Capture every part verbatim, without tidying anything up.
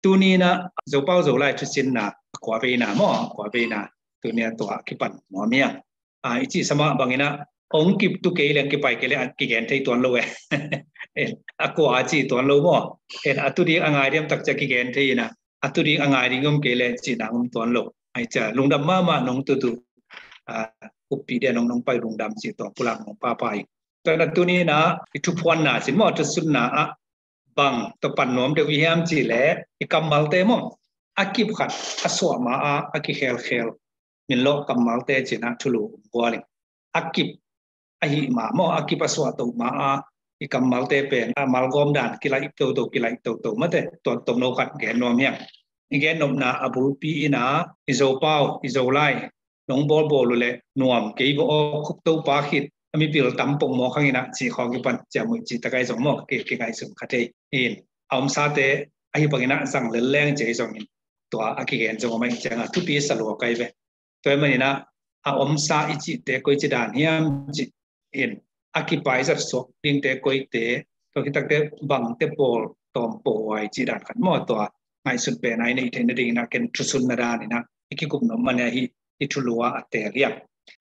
Tuni in ah Zopau Zolai thusinna a kua veina maw, a kua veina tuni a tua kipan nuam hiam? A, i cih sa mah bangin ah hong kip tu kei leng kipai kei leng a kigen thei tuan lo e. A kua a cih tuan lo maw? En, a tu ding a ngai diam tak ciang kigen thei in ah, a tu ding a ngai ding om kei leh cihna om tuan lo. Ai cia lungdam mahmah nong tutu, a, uppi dia nong nong pai lungdam cih tua pulak nong papa i. Tua na tuni in ah i thuphuanna cin maw, thusunna ah bang tua pan nuam deuh i hiam cih leh i kammalte maw, a kip khat a suah ma ah a kikhelkhel min lawh kammalte cin ah thulu um gual in. A kip ahih ma maw, a kip a suah to ma ah i kammalte pen a malgawm dan kilaih toto, kilaih toto mate. Tua tomno khat gen nuam hiam? I gen nopna a bulpi in ah i Zopau, i Zolai nong bawlbawl uh leh nuam kei vawh aw, Khup Topa khit a mipil tam pongmawk hang in ah cih khawng kipan ciamnuih cih tak ahi zong maw, ki, kingaihsun kha thei in. A omsate ahi bangin ah zang lelleng ci ahi zongin tua a kigen zong om ahih ciang a thupi sa lua kai ve. Tua ahih manin ah a omsa i cihte koici dan hiam cih in, a kipai zat suak dingte koite, tua khit takte bangte pawl tawm pawh huai cih dan khat maw, tua ngaihsut pen a i neih theih nadingin ah ken thusunna dan in ah i kikum nop man ahi, i thulu ah a teel hiam?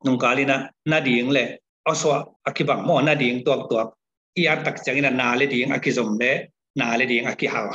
Nungkal in ah nading le a suah a kibang maw, nading tuaktuak i at tak ciangin ah na le ding a kizom le na le ding a kihal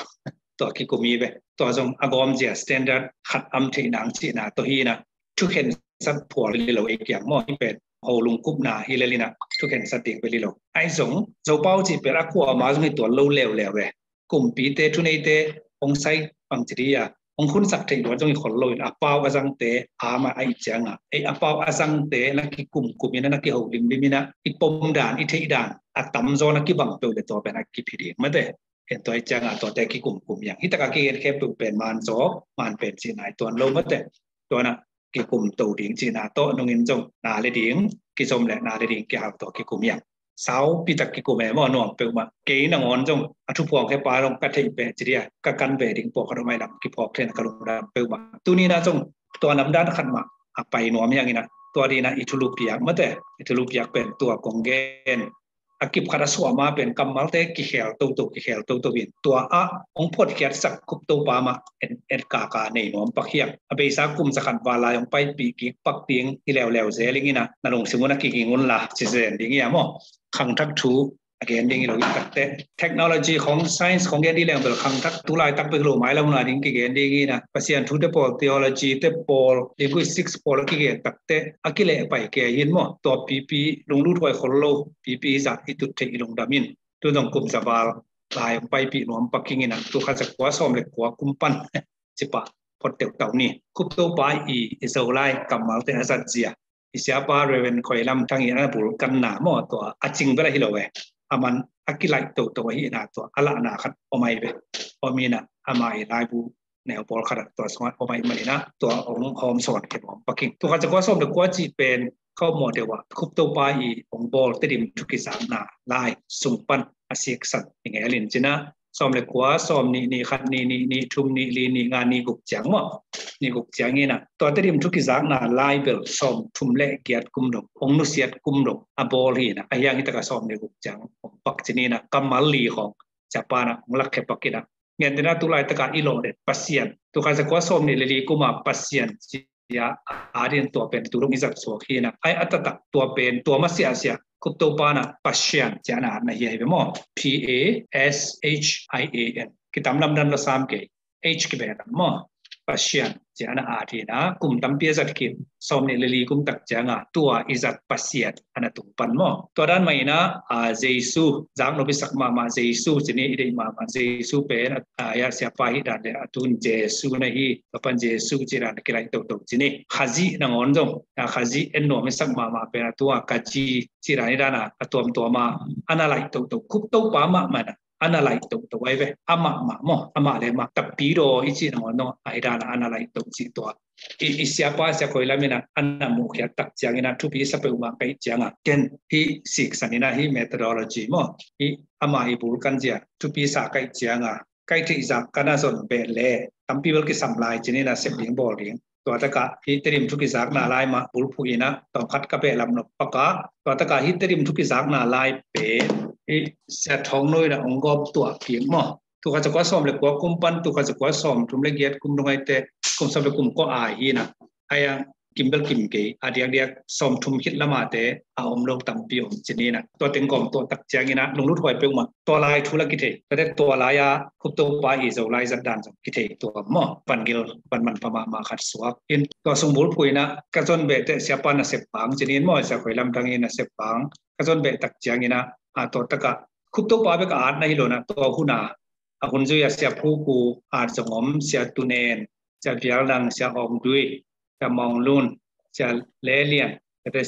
tua kikum hi ve. Tua zong a gawmzia standard khat am theih nang cihna tawh hi in ah thukhensat phual bel hi lo ei kiang maw, hih pen ho lungkupna hi lel in ah thukhensat ding bel hi lo. Ahi zong Zopau cih pen a kuama zong hi tuan lo leuleu e. Kumpite, thuneite hong sai bangci dih a hong khunsak theih luat zong hi khol lo in, a pau a zangte a mah ahih ciang a, ei a pau a zangte na kikumkum in ah, na kiho limlim in ah i pom dan, i theih dan a tamzaw na kibang peuh le tua pen a kiphi ding mate. En, tua ahih ciang a tuate kikumkum hiang. Hih tak a kigen khempeuh pen man zaw, man pen cihna hi tuan lo mate. Tua na kikum to ding cihna tawh nungin zong na le ding kizom le na le ding kihal tawh kikum hiang. Saupi tak kikum e maw, nuam peuhmah. Kei nangawn zong a thuphuang khepa zong ka theih peh ci dih a, ka kan ve ding pawlkhat om ahi lam kiphawk thei in ah ka lungdam peuhmah. Tuni in ah zong tua namdan khat mah a pai nuam hiang in ah, tua dih in ah i thulu piak mate, i thulu piak pen tua kong gen a kip khat a suah ma pen kammalte kikhel toto, kikhel toto in, tua ah hong phuatkhiatsak Khup Topa mah en, en kaka nei nuam pak hiang. A beisa kum za khat val lai hong paipih kik pak ding hi leuleu zel ing in ah, na lungsim un a kiging un la ci zen ding hi a maw. Khangthak thu a gen ding hi lo in takte, technology khong, science khong gen ding leng bel khangthak tu laitak bek lo, mailam hun a ding kigen ding in ah, Pasian thute pawl, theology te pawl, linguistics pawl a kigen takte a kileh pai kei hi in maw. Tua pipi lunglut huai khol lo, pipi zah i tut theih i lungdam in. Tu zong kum za val lai hong paipih nuam pak ing in ah, tu khat za kua sawm le kua kum pan ci pah phot deuh tau ni. Khup Topa i, i Zolai kammalte a zat zia i siapa Reverend Khoi Lam Thang i a na bulkanna maw, tua a cing bel a hi lo e. A man a kilaih toto ahihna tua a lahna khat om ahi ve. Om in ah ama i laibu neu pawlkhat ah tua sungah om ahih manin ah tua hong hawmsawn khe nuam pak ing. Tu khat za kua sawm le kua cih pen ka upmawh deuh ah Khup Topa i hong bawl Tedim thu kizakna lai sung pan a siksan i ngel in ci in ah, sawm le kua, sawm nih, nih khat, nih nih, nih thum, nih li, nih nga, nih guk ciang maw. Nih guk ciang hi in ah, tua Tedim thu kizakna lai bel sawm thum le giat kum dong, hong nusiat kum dong a bawl hi in ah, a hiang hi tak a sawm le guk ciang hong pak ci in ah, kammal li khawng siapa in ah hong lakkhe pak in ah, gentehna tu laitak a i lawh den Pasian, tu khat za kua sawm nih le li kum a Pasian ci a, a ding tua pen tu dong i zat suak hi in ah, ai a taktak tua pen tua masiahsiah Khup Topa in ah Pasian ci a na at na hi ahi ve maw. P A S H I A N. Kitam lamdan lo sam kei. H kibeh lam maw. Pasian ci a na at hi in ah, kum tampi a zat khin, sawm nih le li kum tak ciang a tua i zat Pasian a na tung pan maw. Tua dan mah in ah, a, Jesu, zaknop i sak mahmah Jesu ci ni, i deih mahmah Jesu pen a, a, ya siapa hi dan le a tun Jesu na hi, tua pan Jesu ci dan kilaih toto ci ni. Khazih nangawn zong a, Khazih en nuam i sak mahmah pen a tua Kaji ci dan hi dan a, a tuamtuam a a na laih toto, Khup Topa mahmah in ah a na laih toto ahi ve. Amah mah maw, amah le amah, Tapidaw i cih nangawn zong ahi dan a a na laih to cih tua i, i siapa Sia Khoi Lam in ah a na muhkhiat tak ciangin ah thupi sa peuhmah ka hih ciang a, ken hih siksan in ah hih methodology maw, hih ama i bulkan zia thupi sa ka hih ciang a, ka hih theih zak ka na zon beh leh tampi bel kisam lai ci in ah, sep ding bawl ding. Tua tak a hih Tedim thu kizakna lai mah bulphuh in ah tawmkhat ka behlap nop pak a, tua tak a hih Tedim thu kizakna lai pen hih Sia Thawng No in ah hong gawp tuah kik maw. Tul khat za kua sawm le kua kum pan tul khat za kua sawm thum le giat kum dong aite kum sawm le kum kua ai hi na. Ai ang kimbel kim kei a diakdiak sawm thum khit lamate a om lo tampi om ci ni na. Tua teng kawm tua tak ciangin a lunglut huai peuhmah tua lai thu la kithei. Tate tua lai a Khup Topa i Zolai zat dan zong kithei tua maw. Van gil van manpha mahmah khat suak in tua sung bulphuh in a ka zon beh teh siapa nasep bang ci ni in maw, sia khoi lam tang in nasep bang ka zon beh tak ciangin a, a tua taka Khup Topa bek a at na hi lo na tua hun a a hun zui a sia Phu Ku at zong om, sia Tun En, sia Vial Dang, sia Ong Dui, sia Mawng Lun, sia Le Lian,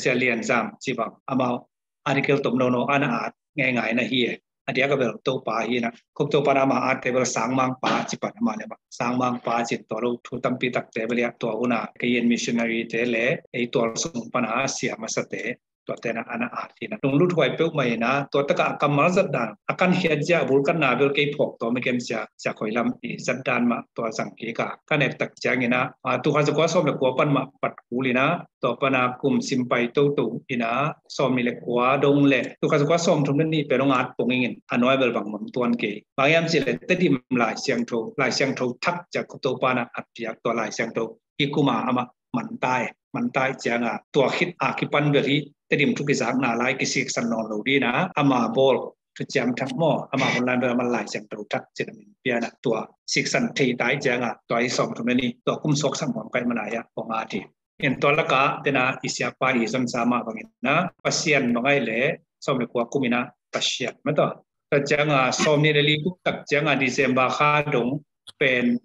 sia Lian Zam ci bang amau article tom nono ana at ngaingai na hi e. A diak a bel Topa hi na. Khup Topa na ama atte bel Sang Mang Pa ci pan ama le ma Sang Mang Pa ci tua lo thu tampi takte bel ia tua hun a kei in missionary te le ei tual sung pan a sia masate tua tena ana at hi na. Lunglut huai peuhmah hi na. Tua taka a kammal zat dan a kan hiat zia a bul kan na bel kei phawk tua mi kem sia sia khoi lam i zat dan mah tua zang kik a kan et tak ciangin a tul khat za kua sawm le kua pan mah pat kul in a tua pan a kum sim pai toto in a sawm nih le kua dong le tul khat za kua sawm thum le nih pen dong at pong in a nuai bel bang mam tuan kei. Bang hiam ci le Tedim Lai Siangtho, Lai Siangtho thak cia Khup Topa na at piak tua Lai Siangtho i kum a amah mantai mantai cianga tua khit a kipan bel hi Tedim thu kizakna lai kisiksan nawn lo dina ama bawl thuciam thak maw, ama hun lai bel ama Lai Siangtho thak cina min piana tua siksan thei tai cianga tua i sawm thum le nih tua kum suak sak muam kai mana ia kong a ti. In tua laka tena i siapa i zon sa mah bangin na Pasian bangai le sawm le kua kum ina Pasian mataw. Tua cianga sawm nih le li kum tak cianga December kha dong pen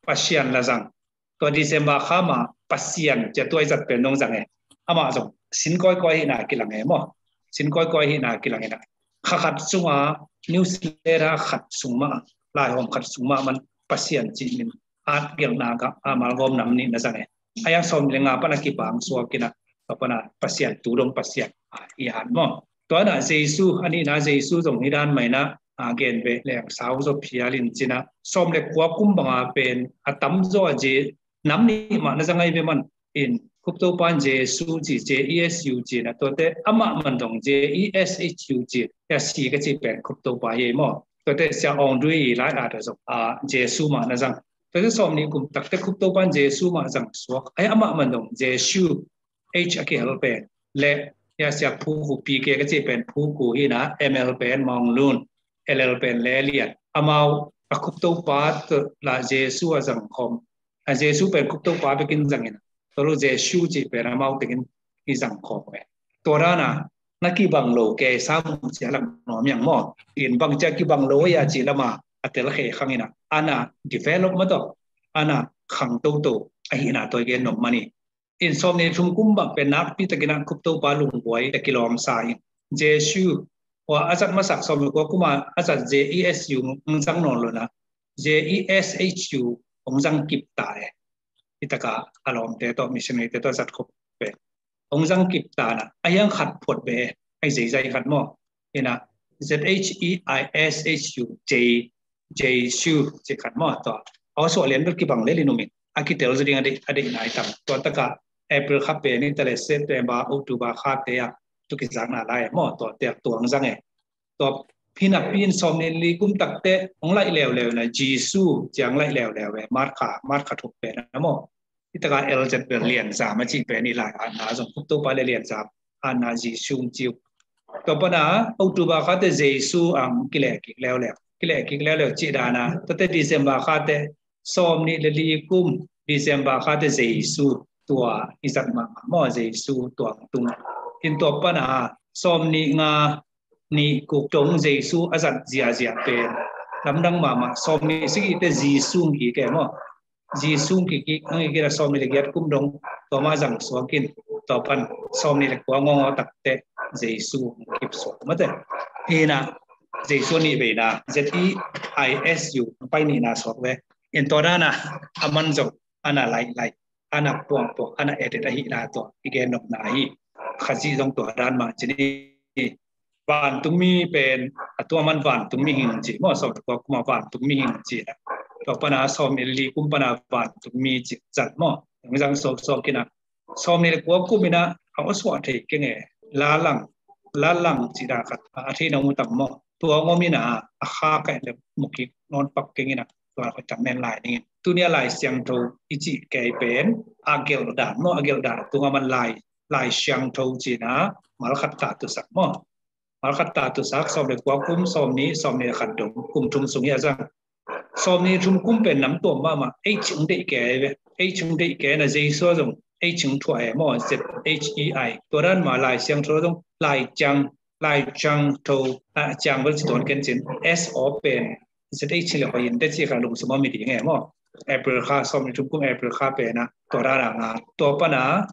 Pasian la zang. Tua December kha ma Pasian cia tua i zat pen dong zang e. Amah zong sin kawikawi hina kilang e maw. Sin kawikawi hina kilang ina kha khat sunga newsletter khat sung mah, laihawm khat sung mah man Pasian cih min at gelhna ka a malgawm nam nih na zang e. A yang sawm le nga pana kibang suak ina ka pana Pasian tu dong Pasian a i at maw. Tua na Jesu a nihna Jesu zong hi dan maina a gen beh leng sau zaw phial in cina sawm le kua kum banga pen a tam zaw a je nam nih mah na zang ai ve man in Khup Topa in Jesu ci, J E S U ci na tuate amah man dong J E S H U ci, ya si ka ci pen Khup Topa hi maw. Tuate sia Ong Dui i lai at a zong a Jesu mah na zang. Tuate sawm nih kum takte Khup Topa in Jesu mah zang suak ai amah man dong Jesu H a kihel pen le ya sia Phu Ku P K ka ci pen Phu Ku hina M L pen Mawng Lun L L pen Le Lian amau a Khup Topa la Jesu a zang khom a Jesu pen Khup Topa bekin zangin tolu Jesu cih pen amau tekin i zang khawm ve. Tua dana na kibang lo ke samu cia lam nuam yang maw. In bang cia kibang lo ya ci lama a tel khe khangina ana develop mataw ana khang toto ahina tua i gen nom mani. In sawm nih thum kum bang pen nakpi takina Khup Topa lungbuai ta kilawm sa in Jesu wa a zat masak sawm nih kua kuma a zat J E S U ng zang nawn lona J E S H U ong zang kip ta e. Itaka a lawmte tawh missionary te tawh zat khop pe ong zang kip ta na a hiang khat phot be ai zeizai khat maw. Ina Z H E I S H U J Jesu ci khat maw tua a suah lian bel kibang le linumin a kitel za ding a deih a deih nai tam tua taka April kha pen in tale September October kha te a tu kizakna lai maw tua te tuang zang e. Tua phin a pin sawm nih li kum takte ong laih leuleu na Jesu ciang laih leuleu e Mark kha Mark kha thuk pen a maw. Itaka L Z bel Lian Zam a cih pen i lai atna zong Khup Topa le Lian Zam atna Jesu ciu. Tua pana October khate Jesu ang kileh kik leuleu kileh kik leuleu cih dana tate December khate sawm nih le li kum December khate Jesu tua i zat mahmah maw Jesu tuang tung. In tua pana sawm nih nga nih kuk dong Jesu a zat ziazia pen lamdang mahmah sawm nih sik ite Jesu ngki ke maw. Jesu ngki kik ang ikira sawm nih le giat kum dong tua ma zang suakin tua pan sawm nih le kua ngawngawng takte Jesu ngkip suak mate. Hina Jesu nih veina Z E I S U pai nihna suak ve. In tua dana a man zong ana laih laih ana puang puang ana edit ahihna tua i gen nopna hi. Khazih zong tua dan mah cini vantungmi pen a tua man vantungmi hing ci maw sawm tua kuma vantungmi hing ci na tua pana sawm nih li kum pana vantungmi ci zat maw. Ong zang suak suak kina sawm nih le kua kum ina a suah thei kenge lalang lalang ci da khat a thei na mu tam maw. Tua ngawm in a, a kha ka et le mu kik nawn pak keng in a, tua khoi tak nen lai ning in. Tuni a Lai Siangtho i cih kei pen a gelh dan maw, a gelh dan tung a man Lai, Lai Siangtho ci-in a, malkhat ta tusak maw. Malkhat ta tusak, sawm le kua kum, sawm nih, sawm nih le khat dong, kum thum sung hi a zang. Sawm nih thum kum pen nam tuam mahmah, H hong deih kei ve. H hong deih kei na, Jesu zong H hong thuah e maw, Z H E I. Tua dan mah Lai Siangtho zong Lai Ciang, Lai Ciangtho, a, Ciang bel ci tuan ken cin, S O pen Z H le hoih in te ci kha lungsim a mi ding e maw. April kha, sawm nih thum kum April kha pen a, tua dan a nga. Tua pan a,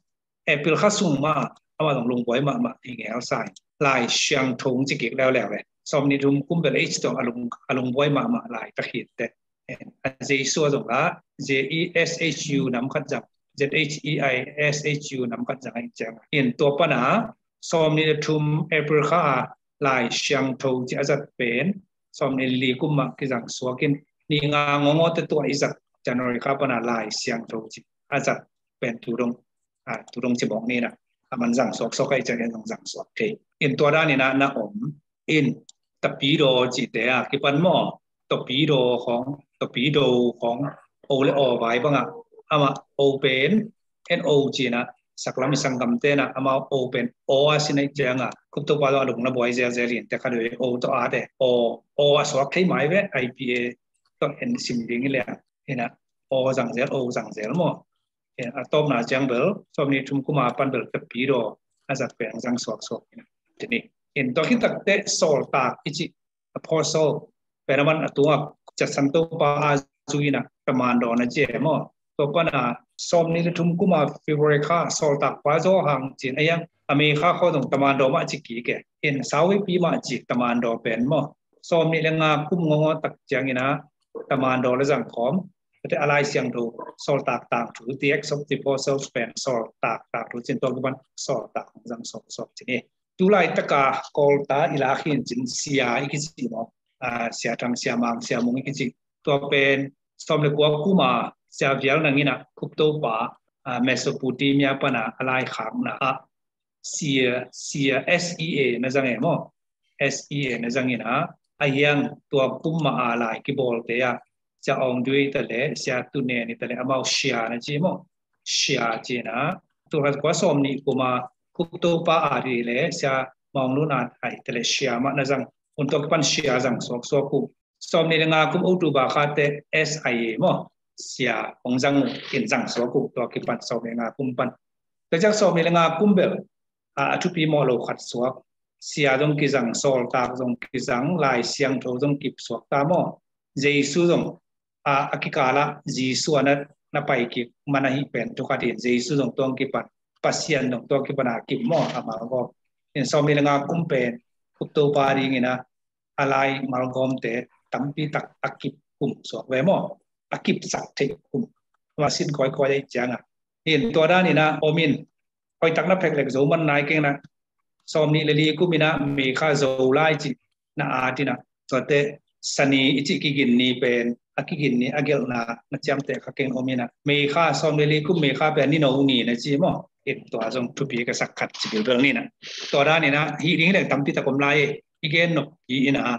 April kha sung mah, amah zong lungbuai mahmah hi ngel sa in. Lai Siangtho ci kik leuleu e. Sawm nih thum kum bel H tawh a lung, a lungbuai mahmah lai ta khit te. A Jesu a zong la, J E S H U nam khat zang, Z H E I S H U nam khat zang a i ciang. In tua pan a, sawm nih le thum April kha a, Lai Siangtho ci a zat pen, sawm nih le li kum mah kizang suak in, ni nga ngawngaw te tua i zat January kha pan a Lai Siangtho ci a zat pen tu dong, a, tu dong ci bawk ni na. A man zang suak suak a i ciang in zong zang suak thei. In tua dan in a na om, in Tapidaw cihte a kipan maw, Tapidaw khawng, Tapidaw khawng, O le Aw vai bang a, amah O pen, en O ci-in a, saklam i sanggamte na, amah O pen, O a sin a i ciang a, Khup Topa zong a lung na buai zelzel in, te kha doi, O tawh a te, O, O a suak thei mai ve, I P A tawh en sim ding i le a, in a, O zang zel, O zang zel maw. A tawpna ciang bel, sawm nih thum kum a pan bel Tapidaw a zat pen zang suaksuak in a. Tini, in tua khit tak teh sawltak i cih apostle pen a man a tungah Sia Santopa a zui in a Tamandaw na ci e maw. Tua pan a sawm nih le thum kum a February kha sawltak pa Johan ci-in a hiang a May kha khawng zong Tamandaw mah ci kik e. In saupi mah ci Tamandaw pen maw. Sawm nih le nga kum ngawngaw tak ciangin a Tamandaw la zang khawm. Tua teh a Lai Siangtho Sawltak Tangthu, The Acts of the Apostles pen Sawltak Tangthu ci-in tua kipan sawltak hong zang sawlsawk ci ni. Tu laitak a Kawlta i lak hi in cin Sia i kici maw. A, Sia Thang, Sia Mang, Sia Mung i kici. Tua pen sawm le kua kum a Sia Vial Nang in a Khup Topa, a, Mesopotamia pan a a laikhakna ah Sia, Sia S E A na zang e maw. S E A na zang in a, a hiang tua kum mah a lai kibawlte ah Sia Aung Dwei ta le, Sia Tu Nen i ta le, amau Sia na ci maw. Sia ci-in a, tul khat kua sawm nih kum a Khup Topa a ri le, Sia Maung Lun a ai ta le, Sia mah na zang. Un tua kipan Sia zang suaksuak uh. Sawm nih le nga kum October kha teh S I A maw. Sia hong zang uh, in zang suak uh, tua kipan sawm nih le nga kum pan. Tua ciang sawm nih le nga kum bel, a, a thupi mawh lo khat suak. Sia zong kizang, sawltak zong kizang, Lai Siangtho zong kip suak ta maw. Jesu zong, a, a kikal ah Jesu a na, na pai kik man ahi pen thu khat in Jesu zong tua kipan, Pasian zong tua kipan a kip maw, a malgawm. In sawm nih le nga kum pen Khup Topa dingin a a lai malgawmte tampi tak a kip kum suak ve maw. A kipsak theih kum. Ama sin kawikawi a i ciang a. In tua dan in a om in. Hoih tak na phek lek zo man nai keng na. Sawm nih le li kum in a May kha Zolai ci na at in a. Tua teh Sani i ci kigin ni pen. A kigin ni a gelhna na ciamteh kha keng om in a. May kha sawm nih le li kum May kha pen ni no ni na ci maw. In tua zong thupi ka sak khat ci bilbel ni na. Tua dan in a hih ding leng tampi tak om lai e. I gen nop hi in a,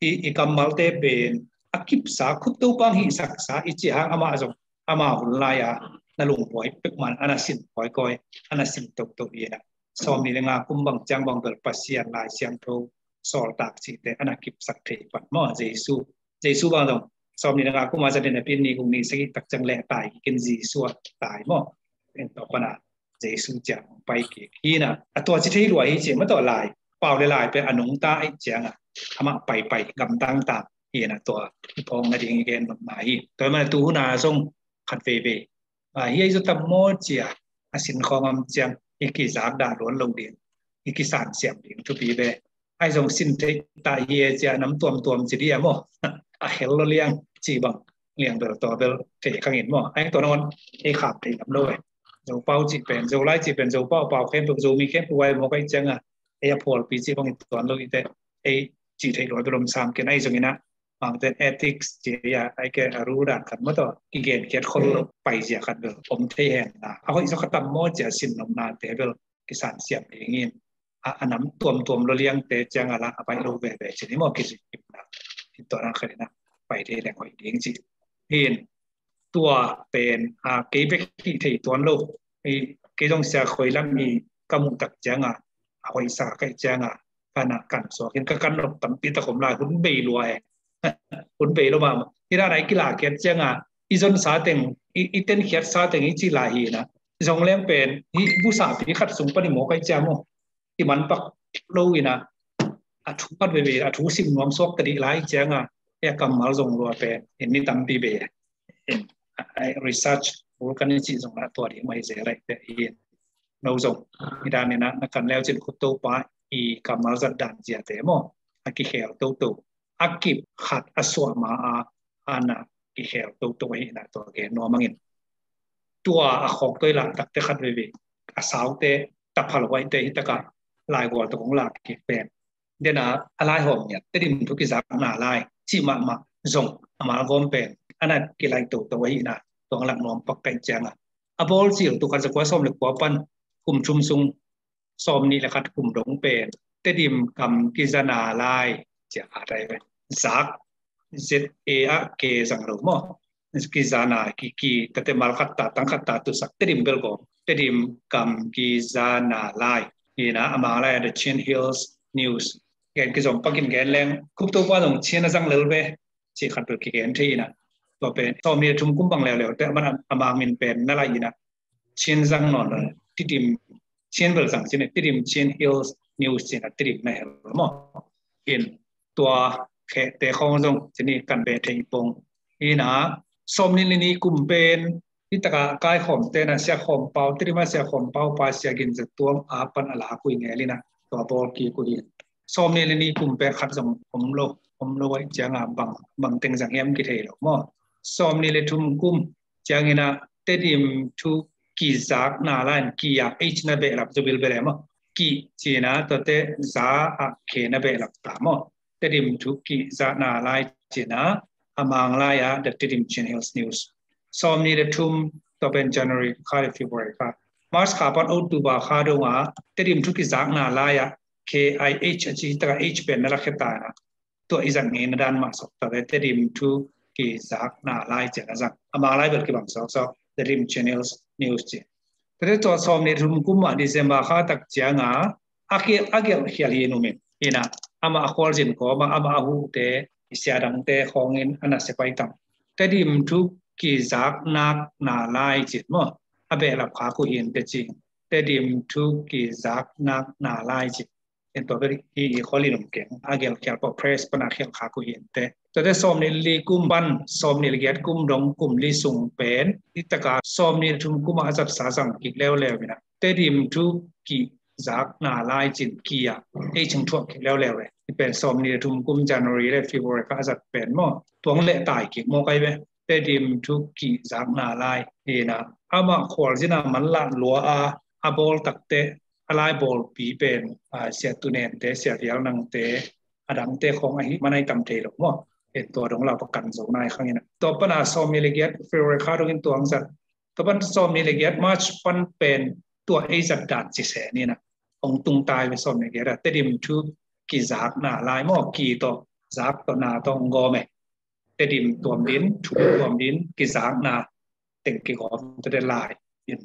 i, i kammalte pen a kipsa, Khup Topa hong hihsaksa i cih hang amah zong, ama hun lai-a na lungbuai pek man a na sin kawikawi, a na sin toto hi a. Sawm nih le nga kum bang ciang bang bel Pasian Lai Siangtho sawltak cihte a na kipsak thei pan maw. Jesu, Jesu bang zong sawm nih le nga kum a za din a pin ni kung ni sagih tak ciang leh tai kikin Jesu a tai maw. En to pana Jesu ciang hong pai kik hi na. A tua ci thei lua hi ci mah tawh lai. Pau le lai pen a nungta aih ciang a, amah paipai gamdang ta hi na, tua i phawk nading i gen nopna hi. Tua hi mana tu hun a zong khat veivei, a, hi aih zaw tam maw cia, a sin khawng am ciang i kizak dah luan lo ding, i kisan siam ding thupi ve. Ahi zong sin theih ta hi e cia nam tuamtuam ci dih a maw. A khel lo liang ci bang liang bel tua bel thei khang in maw. Ahi tua nangon ei khap thei lam lo e. Zopau ci pen, Zolai ci pen, Zopau pau khempeuh, Zomi khempeuh vai mawk ahi ciang a, ei a phualpi ci bang i tuan lo i te, ei ci thei lo bel om sam ken ahi zong in a, mangten ethics ci a, ahi ke a rule dan khat maw tawh, kigen kiat khol lo pai zia khat bel om thei hen na. A hoih zaw kha tam maw cia sin nopna te bel kisan siam ding in. a, a nam tuamtuam lo liangte ciang a la a baih lo veve ci ni maw, kizui kimna. Tua na khat ina pai thei leng hoih ding ci. Hin tua pen a, kei bek hi thei tuan lo. I, kei zong Sia Khoi Lam i ka muh tak ciang a, a hoih sa ka hih ciang a, kan a kan suak in ka kan nop tampi tak om lai, hun bei lua e. Hun bei lo mahmah. Hi dan a i kila khiat ciang a, i zon sa teng, i, i ten khiat sa teng i ci lai hi na. Zong leng pen, i busa pi khat sung pan i mawk a i ciang maw. I man pak lo ina, a thu khat veve, a thu sim nuam suak ta dih lai ciang a, e kammal zong lua pen, in ni tampi bei. In, a, a, research, vulkan i ci zong na tua dih mai ze lai te in. No zong, i dan ina, na kan leu cin khut to pa, i kammal zat dan zia te maw, a kikhel toto. A kip khat a suah ma a, ana kikhel toto ahi na tua gen nuam angin. Tua a khawk toi lah takte khat veve, a saute, taphal huaite hi taka laigual tua kong lak kik pen. Dena a lai hawm niat, Tedim thu kizakna lai, cih mahmah zong a malgawm pen, ana kilai toto ahi na, tua lak nuam pak kai ciang a. A bawl cil tu khat za kua sawm le kua pan, kum thum sung, sawm nih le khat kum dong pen, Tedim kam kizana lai, cia a tai ve. Zak, Z A A K zang lo maw. Kizana, ki, ki, tate mal khat ta, tang khat ta, tu sak, Tedim bel gawm. Tedim kam kizana lai. Ina, a mang lai, The Chin Hills News. Gen kizom pakin gen leng, kup to pa zong Chin a zang lel ve. Ci khat bel kigen thei ina. Tua pen, sawm nih le thum kum bang leuleu, te a man a, a mang min pen, na lai ina. Chin zang nawn lo, Tedim, Chin bel zang cin, Tedim Chin Hills News cin a Tedim na hel maw. In tua khete khawng zong cin i kan beh thei pong. Ina, sawm nih le nih kum pen, i taka kai khawm te na Sia Khawm Pau, Tedim a Sia Khawm Pau pa Sia Gin Za Tuang a pan a la kui ngel ina, tua bawl ki kui in. Sawm nih le nih kum pen khat zong om lo, om lo ai ciang a bang, bang teng zang hiam kithei lo maw. Sawm nih le thum kum, ciang ina Tedim thu kizakna lai in ki a H na behlap zu bilbel e maw. Ki cina tuate za a K na behlap ta maw. Tedim thu kizakna lai cina a mang lai a The Tedim Chin Hills News. Sawm nih le thum tua pen January kha le February kha. March kha pan October kha dong a Tedim thu kizakna lai a K I H a ci taka H pen na la khe ta na. Tua i zat ngeina dan mah sawk ta ve, Tedim thu kizakna lai cian a zang. A mang lai bel kibang sawksawk, Tedim Channels News ci. Tate tua sawm nih thum kum ah December kha tak ciang a, a gelh, a gelh khial hi numin. Ina, amah a khualzin kawm ah, amah a huhte, i sia dangte khawngin a nasia pai tam. Tedim thu kizaknakna lai cin maw. A behlap kha kuhin te cing. Tedim thu kizaknakna lai cin. En tua bel hi i khualin um keng. A gelh khial pawh press pan a khial kha kuhin te. Tuate sawm nih li kum pan, sawm nih li giat kum dong kum li sung pen. I taka sawm nih thum kum a zat sa zang kik leuleu ina. Tedim thu kizakna lai cin ki a. Ei cing thuak kik leuleu e. I pen sawm nih thum kum January le February kha a zat pen maw. Tuang leh tai kik maw kai ve. Tedim thu kizakna lai. Ina. Amah khualzin a man lah lua a. A bawl takte. A lai bawlpi pen, a, sia tunente, sia vialnangte, a dangte khawng ahi, man ai tam thei lo maw. En tua dong lau pakan zo nai khang ina. Tua pan a sawm nih le giat February kha dongin tua ang zat. Tua pan sawm nih le giat March pan pen tua ei zat dan ci se ni na. Hong tung tai ve sawm nih le giat a. Tedim thu kizakna lai maw ki tawh, zak tawh na tawh hong gawm e. Tedim tuam din, thu tuam din, kizakna teng kigawm tete lai. In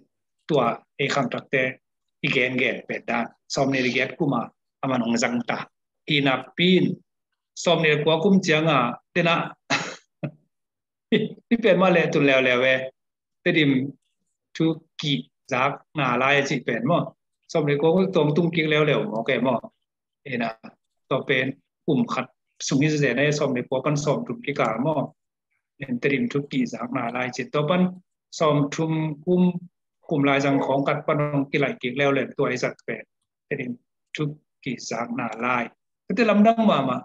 tua ei khangthakte i gengen pen dan. Sawm nih le giat kum a, a man hong zang ta. Hi nakpi in, sawm nih le kua kum ciang a, tena, i pen mah leh tun leuleu e. Tedim thu kizakna lai a cih pen maw. Sawm nih le kua kum tuang tung kik leuleu maw ke maw. Ina, tua pen kum khat sung hi zen e, sawm nih le kua pan sawm thum kikal maw. En Tedim thu kizakna lai cin. Tua pan sawm thum kum, kum lai zang khawng khat pan hong kilaih kik leuleu tua i zat pen. Tedim thu kizakna lai. Tate lamdang mahmah.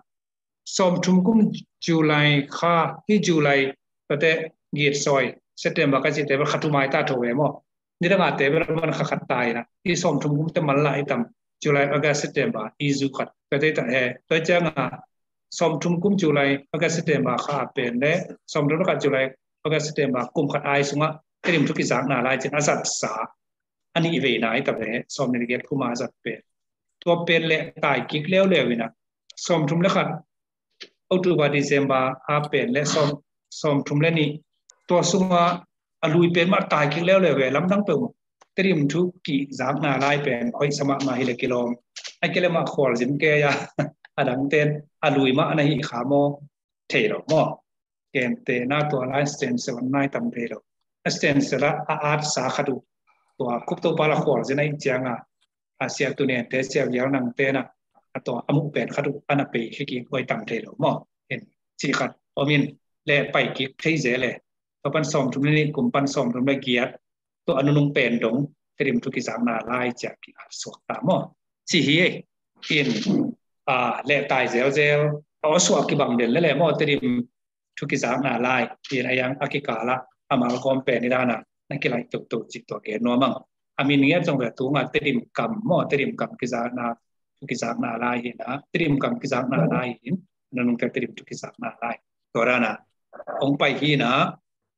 Sawm thum kum July kha, hi July tate git sawi. September ka cihte bel kha thum ai ta tho ve maw. Nidang a te bel man kha khat tai na. I sawm thum kum te man lah i tam. July, August, September, i zu khat. Ka te ta he. Tua ciang a sawm thum kum July, August, September kha a pen le. Sawm thum khat July, August, September kum khat ai sungah. Tedim thu kizakna lai cin a zat sa. A nih vei na i ta ve. Sawm nih le giat kum a zat pen. Tua pen le tai kik leuleu ina, sawmthum le khat, October, December a pen le sawm, sawmthum le nih, tua sunga a lui pen mah tai kik leuleu ve, lamdang peuh maw. Tedim thu kizakna lai pen hoih sa mahmah hi le kilawm. A kei le mah khualzin kei a, a dangten a lui mah na hi kha maw, thei lo maw. Kemte na tua lai stencil nai tam thei lo. A stencil a, a at sa khat uh, tua Khup Topa la khualzin a ih cianga, a sia tu nente, sia vial nangte na, a tua a muh pen khat uh a na pei khia kik huai tam thei lo maw. In ci khat om in, le pai kik thei ze le. Tua pan sawmthum le nih kum pan sawmthum le giat, tua a nunung pen dong Tedim thu kizakna lai cia ki at suak ta maw. Ci hi ei. In, a, le tai zelzel, a aw suak kibang den le le maw, Tedim thu kizakna lai. In a yang a kikala a malgawm pen i dana na kilaih toto ci tua gen nuam ang. A min ngiat zong ve tunga Tedim kam maw, Tedim kam kizakna, thu kizakna lai hi na, Tedim kam kizakna lai hi in, nunungte Tedim thu kizakna lai. Tua dana, ong pai hi na,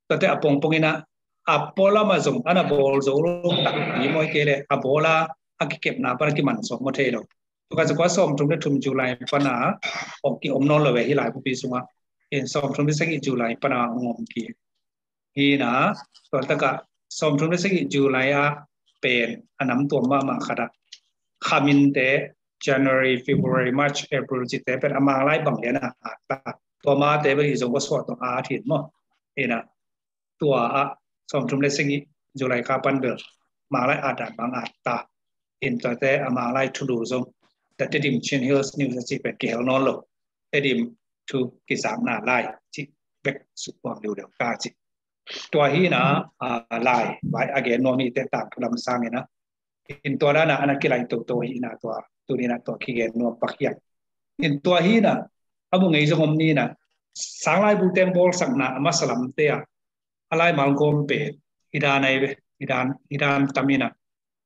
tate a pongpong ina, a polam a zong ana bawl zo lo tak hi maw, kei le a bawla a kikepna pana kiman sawm maw thei lo. Tua ka zikua sawmthum le thum July pana ong ki om nawn lo ve hi lai bupi sunga. In sawmthum le sagih July pana ong om ki hi na, tua taka sawmthum le sagih July a pen a nam tuam mahmah khat a, khaminte January, February, March, April cite pen a Manglai bang lian a at ta. Tua mate bang i zong ko suah tua a thin maw. Ina, tua a sawmthum le sagih July ka pan bel Manglai at dan bang at ta. In tuate a Manglai thulu zong, the Tedim Chin Hills News a ci pen kihel nawn lo. Tedim thu kizakna lai ci bek sukhuang liuleu ka ci. Tua hi na, a, lai vai a gen nuam hi te tangthu lam sang ina. In tua dana ana kilaih toto hi na tua, tuni na tua kigen nuam pak hiam. In tua hi na, a mu ngei zong om ni na, sang lai bu teng bawlsakna a masa lamte a, a lai malgawm pen, i dan ai ve, i dan, i dan tam ina,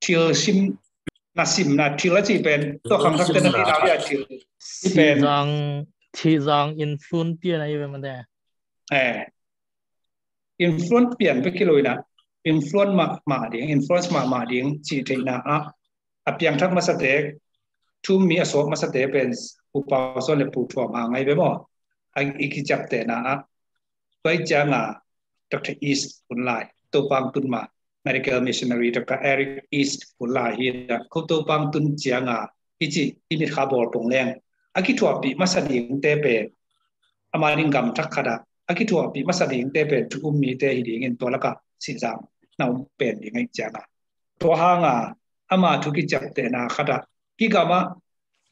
thil sim, na simna thil a ci pen, tua khang khak te na ti nau ya thil. I pen. Sihzang, Sihzang influence pian a i ve mate. Eh. Influence pian pe kilo ina, influence mahmah ding, influence mahmah ding ci theihna a, a piangthak masate, thu um mi a suak masate pen Pu Pau Suan le Pu Thuam Hang ai ve maw. A i kiciaptehna a, tua i cianga Doctor East hun lai, Topaung Tun ma, medical missionary Doctor Eric East hun lai hi a, ko Topaung Tun cianga i ci i mitkha bawl pong leng a kithuahpih masa dingte pen, ama ding gam thak khat a, a kithuahpih masa dingte pen thu um mite hi dingin tua laka Sihzang na um pen ding a i cianga. Tua hanga ama thu kiciaptehna khat a, hih gama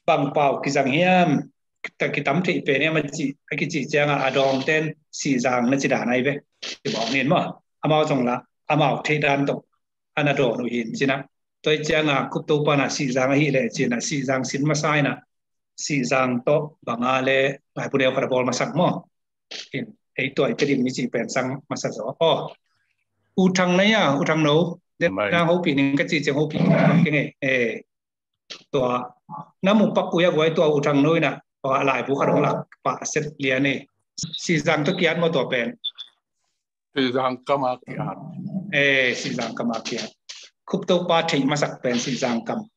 bang pau kizang hiam, kita kitam theih pen hiam a ci, a kici cianga a dawngten Sihzang na ci dan ai ve. Kibawng in maw. Amau zong la, amau theih dan tawh ana dawn uh hin cina. Tua i cianga Khup Topa na Sihzang ahi le cina, Sihzang sin masa ina, Sihzang tawh banga le laibu neu khat a bawl masak maw. In, ei tua i Tedim mi ci pen sang masa zaw. Oh, U Thang na ia, U Thang no. Den nang hopih ning ka ci ciang hopih ning ka ngei. Eh, tua, na mu pak uh ia guai tua U Thang no ina, tua laibu khat hong lak pah set lian e. Sihzang tawh kiat maw tua pen. Sihzang kam a kiat. Eh, Sihzang kam a kiat. Khup Topa theih masak pen Sihzang kam.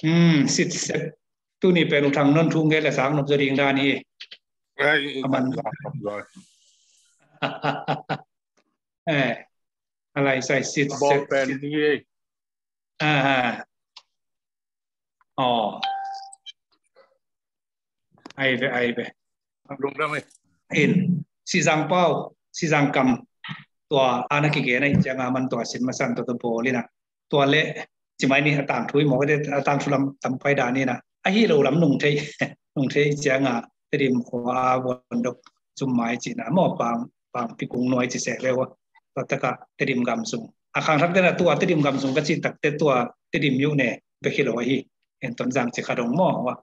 Hmm, sit set. Tuni pen U Thang non thu nge le sang nop zaw ding dan hi. Eh, aman. Eh, alai sai sit set. Bawlpen hi. Ah, ah. Oh. Ai ve, ai ve. Lungdam e. In, Sihzang pau, Sihzang kam. Tua ana kigen a i cianga man tua sin masan tua tua bawl ina. Tua le, ci mai ni a tangthu i mawk a tangthu lam tam pai dan ina. Ahi lo lam nung thei, nung thei cianga Tedim khua a vuan dok zum mai cina maw pang, pang pikung nuai ci sek leu a. Tua taka Tedim gam sung. A khang thak tena tua Tedim gam sung ka ci tak te tua Tedim yu ne bek hi lo ahi. En Tonzang ci kha dong maw wa.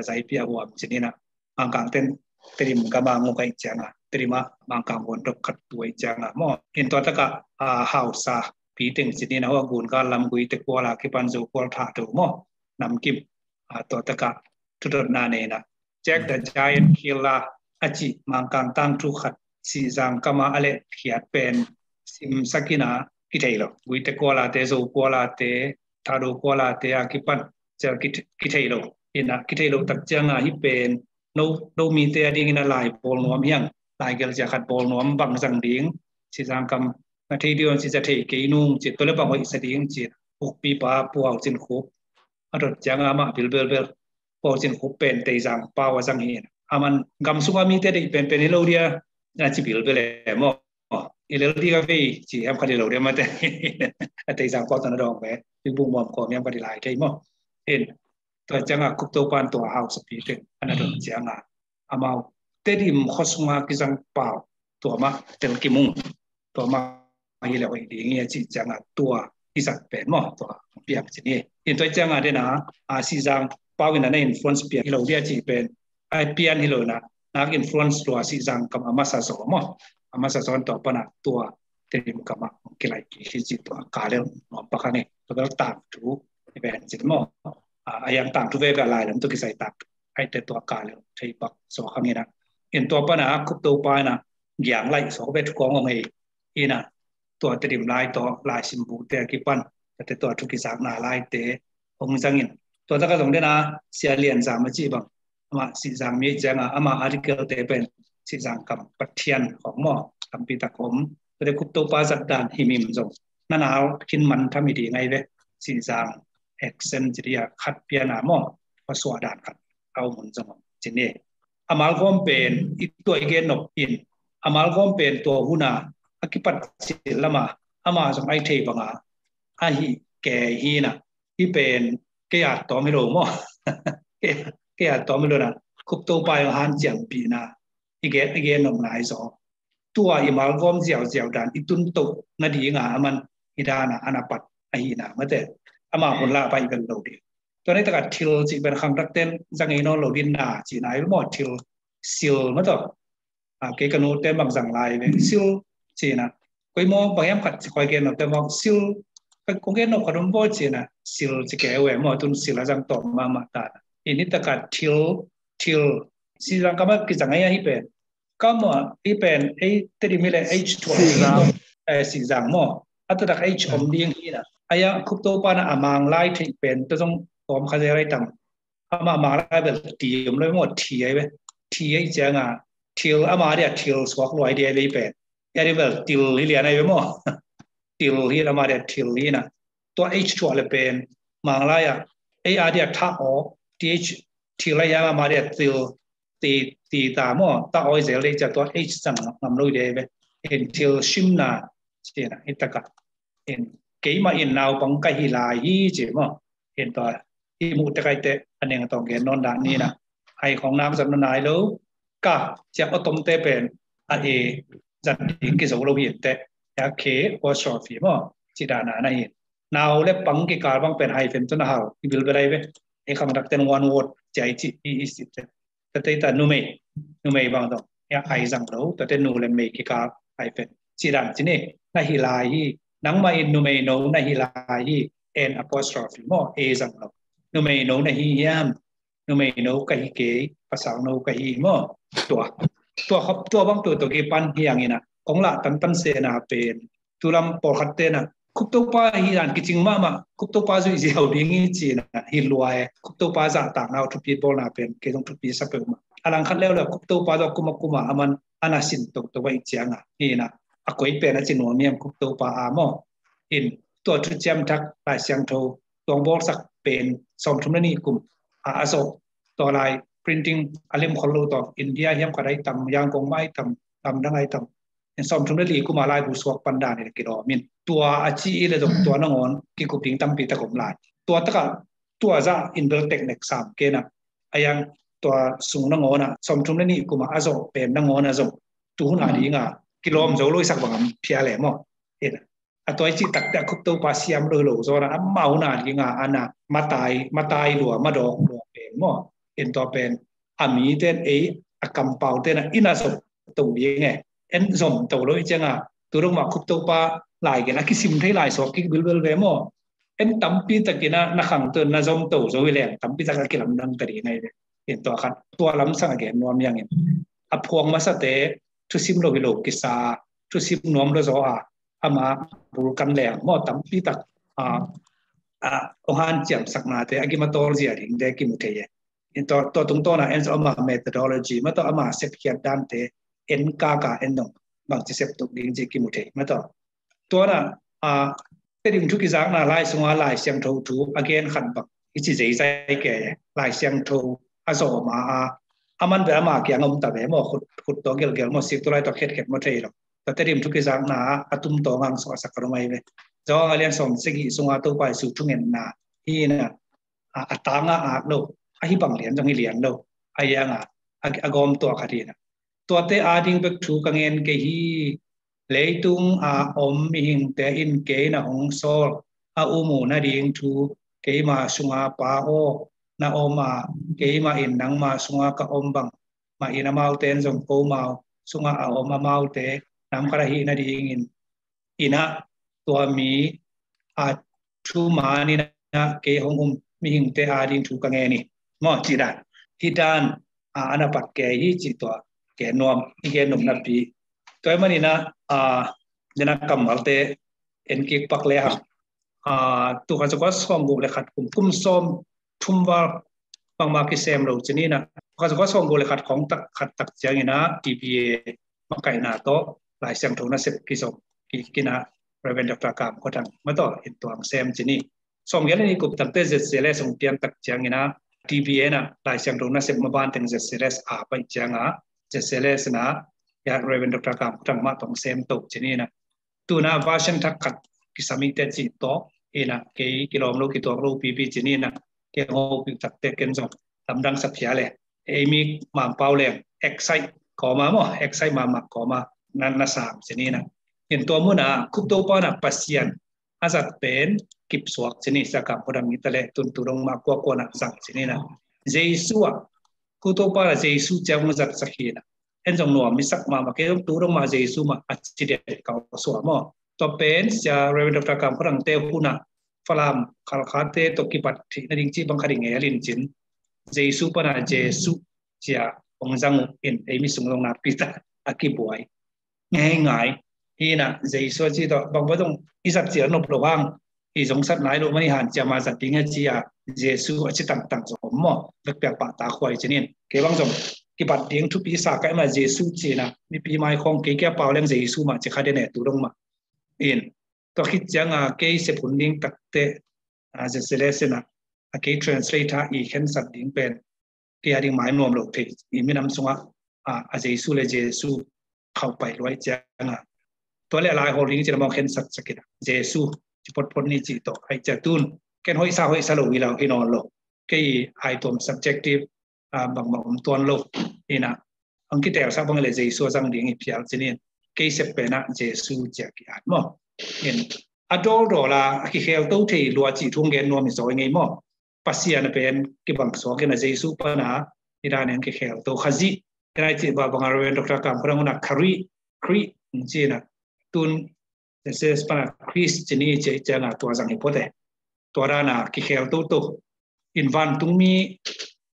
Zaipi a huam ci nina. Mangkang ten Tedim gama nguk a i cianga. Tedim a Mangkang vuan dok khat tu a i cianga maw. In tua taka a hausa pi teng ci nina hua gun ka lam gui te kuala kipan zo kual tha tu maw. Namkim a tua taka thudotna neina. Jack the Giant Killer a ci Mangkang tangthu khat Sihzang kama a le khiat pen simsakina kithei lo. Guite kualate, Zo kualate, Thado kualate a kipan ciang kithei lo. Ina kithei lo tak cianga hih pen no, no mite a dingin a lai bawl nuam hiang, lai gelh ciang khat bawl nuam bang zang ding, Sihzang kam na thei ding ci, za thei kei nung ci, tua le bang hoih sa ding ci, ukpipa Pu Hau Cin Khup a dot cianga amah bilbelbel, Pu Hau Cin Khup pen Teizang pau a zang hi. Aman gam sunga mite deih penpen hi lo dia, na ci bilbel e maw. I lel ding a vei ci hiam khat hi lo dia mate. A Teizang pau tana dawng ve, i buk muam kawm hiam khat hi lai kei maw. In tua cianga Khup Topa in tua hausapi teng ana dot cianga amau Tedim khuasunga kizang pau tua mah tel kimung, tua mah hi le hoih ding hi a ci cianga tua i zat pen maw, tua piang ci ni. In tua cianga dena a Sihzang pau in a na influence piang hi lo dia ci pen a pian hi lo na, nak influence lua Sihzang kam a masa zaw maw, a masa zaw in tua pana tua Tedim kam a kilai kik hi ci tua ka lel nuam pak hang e. Tua bel tangthu i pen ci maw. A yang tangthu veve a lai lam tu kisai tangthu aite tua ka lel thei pak zaw hang ina. In tua pana Khup Topa ina giang lai zaw ve thukawng ong hei ina tua Tedim lai tawh lai simbute a kipan tate tua thu kizakna laite hong zangin tua taka zong dena Sia Lian Zam a ci bang ama Sihzang mi cianga ama article te pen Sihzang kam Pathian khong maw tampi tak om. Tate Khup Topa zat dan himhim zong na nau khin man tham hi ding ai ve. Sihzang accent ci dia khat piana maw, pasuah dan khat au mun zong om ci ni. A Malgawm pen i tua i gen nop in a Malgawm pen tua huna a kipat cil lama ama zong ai thei banga ahi kei hina. Hi pen kei a tawm hi lo maw. Kei a tawm hi lo na Khup Topa i hanciampihna i gen, i gen nop nai zaw. Tua i Malgawm ziauziau dan i tuntoh nadinga aman i dana ana pat ahina mate. Ama hun la pai vel lo ding. Tua nei taka thil ci pen khangdakten zang ei nawn lo din na ci nai maw, thil, sil maw taw. A kei ka nute bang zang lai ve sil cina. Koi maw bang hiam khat ci koi gen nop te maw sil. Kong gen nop khat om bo cina sil ci kei ve maw, tun sil a zang tawm mahmah ta. I ni taka thil, thil Sihzang kama kizang ai hi pen. Kama hi pen ei Tedim hi le H tua Sihzang. Sihzang maw. A tatak H om ding hi na. Aya Khup Topa na a Manglai thei pen tua zong tawm kha zia rai tam. Ama Manglai bel ti om lo maw, ti ai ve. Ti ai cianga thil ama dia thil suak luai dia ve pen. Ya dia bel til hi lian ai ve maw. Til hi ama dia thil hi na. Tua H tua le pen Manglai a ei a dia tha o, th, thil ai ama dia til, ti, ti ta maw, ta oi zel dei cia tua H zang ngam lo dei ve. In thil simna cina hi taka. In keima in naupang ka hi lai hi ci maw. In tua i muh te kaite a neng tawng gen nawn dah ni na. Ai khong nak zat nawn nai lo. Ka cia a tomte pen a e zat ding kizo lo hi te. Ya ke apostrophe maw ci dana na hi. Nau le pang kikal bang pen hyphen tun a hau i bilbel ai ve. E khangdakten one word cia i ci i i si te. Tate ta numei, numei bang dong ya ai zang lo, tate nu le mei kikal ai pen ci dan ci ni. Na hi lai hi, nangmah in numei no na hi lai hi. N apostrophe maw, e zang lo. Numei no na hi hiam? Numei no ka hi kei, pasal no ka hi maw. Tua, tua khop, tua bang tua tua kipan hi ang ina kong lah tantan sena pen tulam pawlkhat tena Khup Topa hi dan kicing mahmah, Khup Topa zui ziau ding hi cina hi luai. Khup Topa zahtakna uh thupi bawlna pen kei zong thupi sa peuhmah. A langkhat leuleu Khup Topa zong kuma kuma aman ana sin toto ahi cianga hina a koi pen a ci nuam hiam Khup Topa a maw. In tua thuciam thak Lai Siangtho tuang bawlsak pen sawmthum le nih kum a a zawh tua lai printing a lim khol lo tawh India hiam khat ai tam, Yangon mah ai tam, lamdang ai tam. In sawmthum le li kuma laibu suak pan dan in a kilawm in tua a ci i le zong tua nangawn kikup ding tampi tak om lai. Tua taka tua zah in bel teknek sam kena a yang tua sung nangawn a sawmthum le nih kuma a zawh pen nangawn a zawh tuhun a dinga kilawm zo lo i sak bangam phia le maw. In a tua i cih takte a Khup Topa siam lo hi lo zawn a amau hun a dinga ana matai, matai lua, madawk lua pen maw. In tua pen a mite in ei a kampau te na ina zom to ding e. En zom to lo i cianga tu dong mah Khup Topa lai gen a kisim thei lai suak kik bilbel ve maw. En tampi takin a na khang tu na zom to zo hi leng tampi tak a kilamdang ta ding ngai ve. In tua khat tua lamsang a gen nuam hiangin a phuang masate thusim lo hi lo kisa, thusim nuam lo zaw a ama bul kan leng maw tampi tak a a, hong hanciamsaknate a gim a tawlzia dingte kimu thei e. Tua tungtawna en zong ama methodology, ma tawh ama sepkhiat dante en kaka en dong bangci septuk ding ci kimu thei, ma tawh. Tuana, a, Tedim thu kizakna lai sunga Lai Siangtho thu a gen khat bang i ci zeizai ke, Lai Siangtho a zawma a, a man ve ama kiang om ta ve maw, khut, khut tawh gelgel maw, sik tawh lai tawh khetkhet maw thei lo. Tua Tedim thu kizakna a tumtaw ngang sawh a sak ka rung ai ve. Zawng a lian sawm sagih sunga Topa Jesu thungetna hi na, a, a tanga at lo, a hi bang lian zong hi lian lo, a ianga a, a gawm tua khat hi na. Tuate ading bek thu ka ngen kei hi. Leitung a om mihingte in kei na hong sawl a um uh nading thu keima sunga Pa aw na om a, keima in nangma sunga ka om bang mah in amaute in zong komau sunga a om amaute nam khat ahih nadingin, ina tua mi a thu man ina kei hong um mihingte ading thu ka ngen hi. Maw, ci dan. Hi dan, a, ana pat kei hi ci tua. Gen nuam, i gen nuam napi. Tua i manina, a, dena kammalte en kik pak le ha. A, tu kha zakwa sawm guk le khat kum, kum sawm thum val bangmah kisem lo ci nina. Tu kha zakwa sawm guk le khat khong tak, khat tak ciangina T B A makaihna tawh Lai Siangtho nasep kizom kikina Reverend Doctor Kam Khuadang ma tawh in tuang sem ci ni. Sawm giat le nih kum tangte Z C L S hong pian tak ciangina T B A na Lai Siangtho nasep ma ban teng Z C L S a pai cianga Z C L S na ya Reverend Doctor Kam Khuadang ma tawh sem to ci nina. Tuna version thak khat kisam i te ci tawh ina kei kilawm lo kituak lo pipi ci nina kei hong hopih takte ken zong lamdang sa phia le. Ei mi Mampau leng excite kawma maw, excite mahmah kawma na, na sam ci nina. In tua muna Khup Topa na Pasian a zat pen kipsuak ci ni, Sia Kam Khuadang i ta le tun tu dong ma kuakua na zang ci nina. Jesu a, Khup Topa na Jesu ciang hong zat sak hi na. En zong nuam i sak mahmah kei zong tu dong ma Jesu ma a ci den kau sua maw. Tua pen Sia Reverend Doctor Kam Khuadang te huna Falam Khalkhate tawh kibat theih nading ci bang khat i ngel in cin Jesu pana Jesu cia hong zang uh in ei mi sung zong nakpi ta a kibuai. Ngei ngai. Hi na Jesu a ci tawh bang bang zong i zat ciar nop lo hang i zong sat nai lo mani han cia ma zat ding a ci a Jesu a ci tangtang zong om maw. Vekpiak pah ta khuai cinin kei bang zong kibat ding thupi sa kai ma Jesu ci na mipi mai khong kei kia pau leng Jesu ma ci kha den e tu dong ma. In tua khit cianga kei sep hun ding takte, a, Z C L S na a kei translator i khensat ding pen kei a ding mai nuam lo thei i minam sunga, a, a Jesu le Jesu khauh pai luai cianga. Tua le a lai hawl ding ci na mawng khensat sakin a Jesu ci photphot ni ci tawh ai cia tun ken hoihsa hoihsa lo hi lo hi nawn lo. Kei ai tuam subjective, a, bangmah om tuan lo. Ina ang kitelsak bang le Jesu a zang ding i phial cinin kei sep pena Jesu cia ki at maw. In a dawldawla a kikhel to thei lua ci thung gen nuam i zaw i ngei maw. Pasian a pen kibang suak in a Jesu pana i dan in kikhel to Khazih. Ina i ci ba banga Reverend Doctor Kam Khuadang una Khari, Khri, cina tun Jesus pana Christ cini cia i cianga tua zang hi pote. Tua dana kikhel toto. In vantungmi,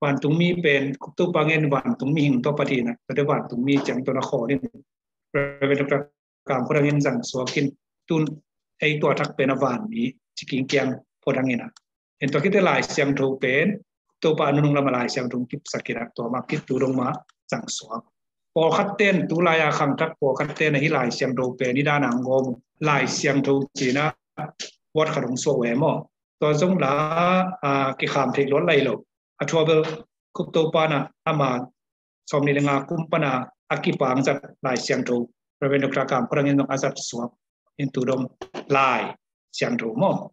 vantungmi pen Khup Topa ngen vantungmi hing to patina. Tua de vantungmi ciang to na kholin. Reverend Doctor Kam Khuadang in zang suakin tun ei tua thak pen a vanmi ciking kiang phodang ina. En tua kite Lai Siangtho pen Topa nunung lama Lai Siangtho kipsak ina tua ma kitu dong ma zang suak. Pawlkhat ten tu lai a khang thak pawlkhat ten a hi Lai Siangtho pen i dana ang gawm Lai Siangtho cina wat khat hong suak ve maw. Tua zong la, a, kikham theih luat lai lo. A thua bel Khup Topa na ama sawm ni le nga kum pana a kipang zat Lai Siangtho Reverend Doctor Kam Khuadang in zong a zat suak in tu dong Lai Siangtho maw.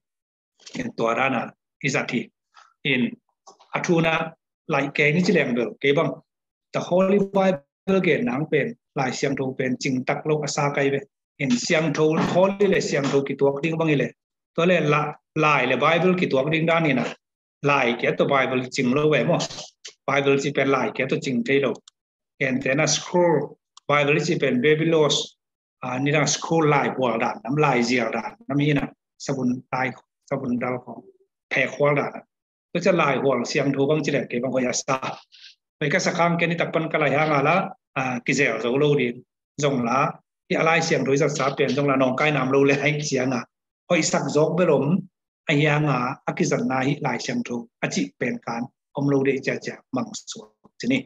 In tua dana i zat hi. In a thuna lai kei ni ci leng bel kei bang The Holy Bible gen nang pen Lai Siangtho pen cing tak lo a sa kai ve. In Siangtho Holy le Siangtho kituak ding bang i le tua le la, Lai le Bible kituak ding dan ina Lai kia to Bible cing lo ve maw. Bible ci pen Lai kia to cing thei lo. Ken tena scroll Bible ci pen Babylos, a, nidang school lai hual dan nam lai zial dan nam hi na sabun lai sabun dal khong phek hual dan. Tua cia lai hual Siangtho bang ci le kei bang hoih a sa. Hoih ka sa khang ken i tak pan ka lai hang a la, a, kizel zo lo ding. Zong la hi a Lai Siangtho i zat sa pen zong la nawngkai nam lo le hai cianga hoih sak zawk belom a hianga a kizatna hi Lai Siangtho a cih pen kan om lo dei ciacia mang suak ci ni.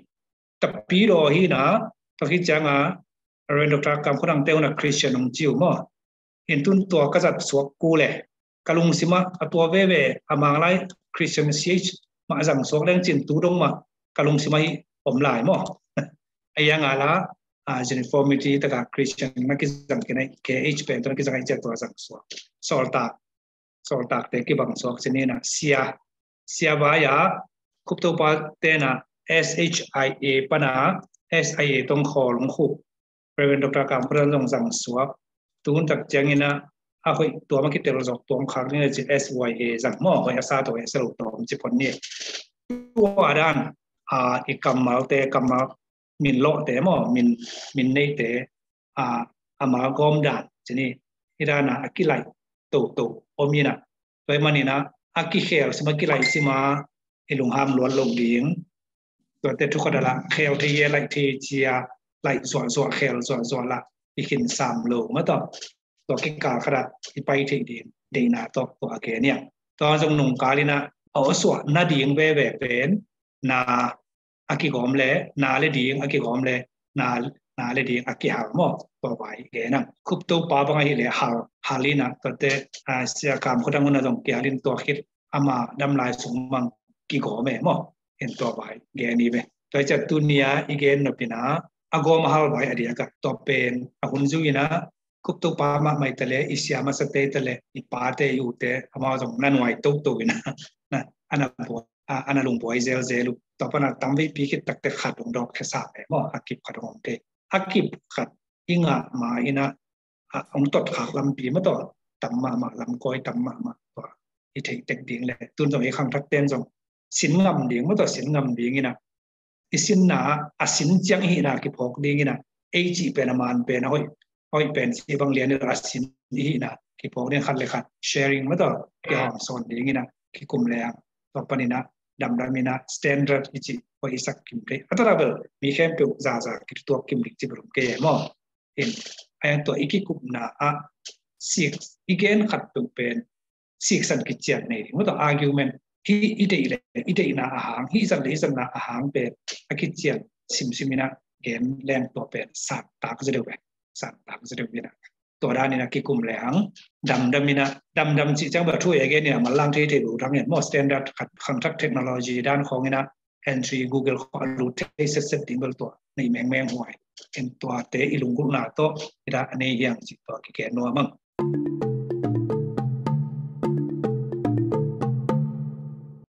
Tapidaw hi na, tua khit cianga Reverend Doctor Kam Khua Thang te hun a Christian hong ci uh maw. In tun tua ka zat suak ku le ka lungsimah a tua veve a Mang lai Christian C H mah a zang suak leng cin tu dong mah ka lungsimah hi om lai maw. A hianga la a uniformity taka Christian na kizang kina K H pen tu na kizang a i ciat tua zang suak. Sawltak sawltakte kibang suak ci ni na. Sia, sia vai a Khuptopa tena S H I A pana S I A tong khawl hong khup Reverend Doctor Kam Khua Thang zong zang suak. Tun tak ciangina a hoih tuam a kitel zawk tuam khak ni na ci S Y A zang maw, hoih a sa to hoih a sa lo tawm ci pon ni. Tua dan a i kammalte, kammal min lawhte maw, min, min neite a, a malgawm dan ci ni. Hi dana a kilaih toto om ina. Tua hi manina a kikhel sima kilaih sima i lungham luat lo ding. Tuate thukhat a la khel thei e, laih thei cia, laih zuahzuah khel zuahzuah la i khin sam lo mataw. Tua kikal khat a i pai thei ding deihna tawh tua a gen ia. Tua zong nungkal ina a awsuah nading veve pen na a kigawm le na le ding a kigawm le na, na le ding a kihal maw, tua vai gen ang. Khuptopa bang ahi le hal, hal ina tuate a, Sia Kam Khua Thang hun a zong kihal in tua khit ama dam lai sung mang kigawm e maw. In tua vai gen i ve. Tua i ciat tunia i gen nopina a gawm a hal vai a diaka tua pen a hun zu ina Khuptopa mahmah i ta le i sia masate i ta le i pate i ute amau zong na nuai toto ina na ana buai, a, ana lungbuai zelzel uh. Tua pana tam veipi khit takte khat hong dawk khesa e maw, a kip khat hong om thei. A kip khat i ngah ma ina a, hong tot khak lampi mataw tam mahmah, lamkawi tam mahmah tua i theih tek ding le tun zong i khangthak ten zong sin ngam ding mataw, sin ngam ding ina i sinna a sin ciang i hihna kiphawk ding ina ei cih pen a man pen a hoih, hoih pen cih bang lian ina a sin i hihna kiphawk ding khat le khat sharing mataw kihawm sawn ding ina kikum le ang. Tua panina damdam ina standard i cih hoih i sak kim thei. A tua bel mi khempeuh zaza kituak kim dik ci berum kei e maw. In a tua i kikupna a sik i gen khat peuh pen siksan kician nei ding mataw argument hi i deih le i deihna a hang, hi zat le i zatna a hang pen a kician simsim ina gen leng tua pen santak zi deuh e, santak zi deuh ina. Tua dan ina kikum le hang damdam ina, damdam cih ciang ba thu e gen ina manlang thei thei lo dang en maw, standard khat khangthak technology dan khawng ina entry Google khawng a lut thei setset ding bel tua nei mengmeng huai. En tuate i lunggulhna tawh i dah a nei hiang cih tua kiken nuam ang.